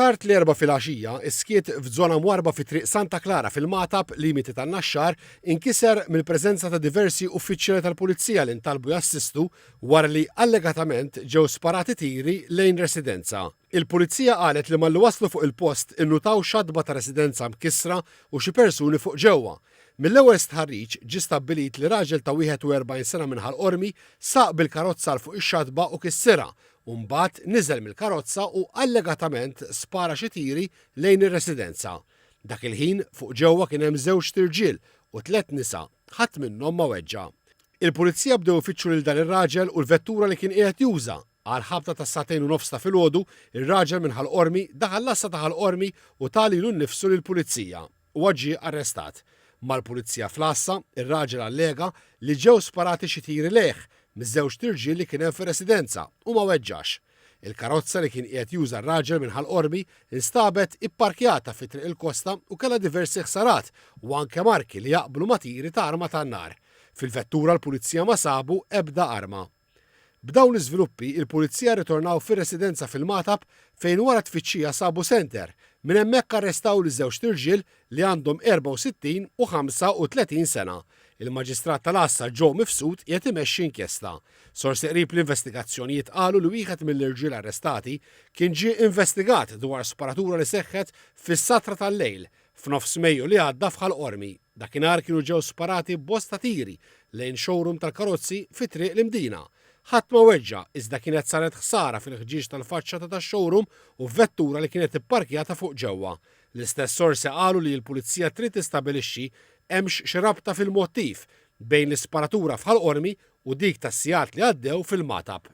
Tard l-Erbgħa filgħaxija, is-skiet f'żona mwarrba fi Triq Santa Klara fil-Magħtab, limiti tan-Naxxar, inkiser mill-preżenza ta' diversi uffiċjali tal-Pulizija li ntalbu jassistu wara li allegatament ġew sparati tiri lejn residenza. Il-Pulizija qalet li malli waslu fuq il-post innutaw xatba ta' residenza mkissra u xi persuni fuq ġewwa. Mill-ewwel stħarriġ ġie stabbilit li raġel ta' 41 sena minn Ħal Qormi saq bil-karozza 'l fuq ix-xatba u kissirha u mbagħad niżel mill-karozza u allegatament spara xi tiri lejn ir-residenza. Dak il-ħin, fuq ġewwa kien hemm żewġt irġiel u tlett nisa, ħadd minnhom ma weġġa'. Il-Pulizija bdew ifittxu lil dan ir-raġel u l-vettura li kien qiegħed juża. Għall-ħabta tas-sagħtejn u nofs ta' filgħodu, ir-raġel minn Ħal Qormi daħal l-għassa ta' Ħal Qormi u ta lilu nnifsu lill-Pulizija. Huwa ġie arrestat. Mal-Pulizija fl-għassa, ir-raġel allega li ġew sparati xi tiri lejh miż-żewġt irġiel li kien hemm fir-residenza u ma weġġax. Il-karozza li kien qiegħed juża r-raġel minn Ħal Qormi nstabet ipparkjata fi Triq il-Kosta u kellha diversi ħsarat u anke marki li jaqblu ma' tiri ta' arma tan-nar. Fil-vettura l-Pulizija ma sabu ebda arma. B'dawn l-iżviluppi, il-Pulizija rritornaw fir-residenza fil-Magħtab fejn wara tfittxija sabu senter. Minn hemmhekk arrestaw liż-żewġt irġiel li għandhom 64 u 35 sena. Il-Maġistrat tal-Għassa Joe Mifsud qiegħed imexxi inkjesta. Sorsi qrib l-investigazzjonijiet qalu li wieħed mill-irġiel arrestati kien ġie investigat dwar sparatura li seħħet fis-satra tal-lejl f'nofs Mejju li għadda f'Ħal Qormi. Dakinhar kienu ġew sparati bosta tiri lejn showroom tal-karozzi fi Triq l-Imdina. Ħadd ma weġġa' iżda kienet saret ħsara fil-ħġieġ tal-faċċata tax-showroom u f'vettura li kienet ipparkjata fuq ġewwa. L-istess sorsi qalu li l-Pulizija trid tistabilixxi hemmx xi rabta fil-mottiv bejn l-isparatura f'Ħal Qormi u dik tas-sigħat li għaddew fil-Magħtab.